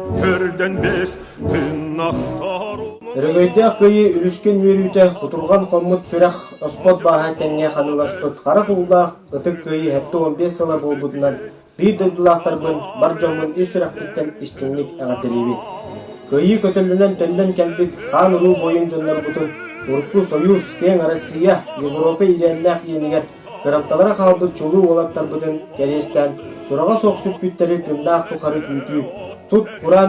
Көрдөн бэс тыыннахтар Өрөгөйдөөх кыайыы үлүскэн үөрүүтэ кутурҕан хоммут сүрэх оспот бааһа тэҥҥэ ханыыласпыт харах уулаах ытык кыайыы 75 сыла буолбутунан биир дойдулаахтарбын, бар дьоммун ис сүрэхпиттэн истиҥник эҕэрдэлиибин. Кыайыы көтөллөнөн төннөн кэлбит хаан-уруу буойун дьоннорбутун урукку Союз, киэҥ Россия, Европа иирээннээх иэнигэр кырамталара хаалбыт чулуу уолаттарбытын кэриэстээн, сураҕа суох сүппүттэри тыыннаах тухары күүтүү, сут-кураан.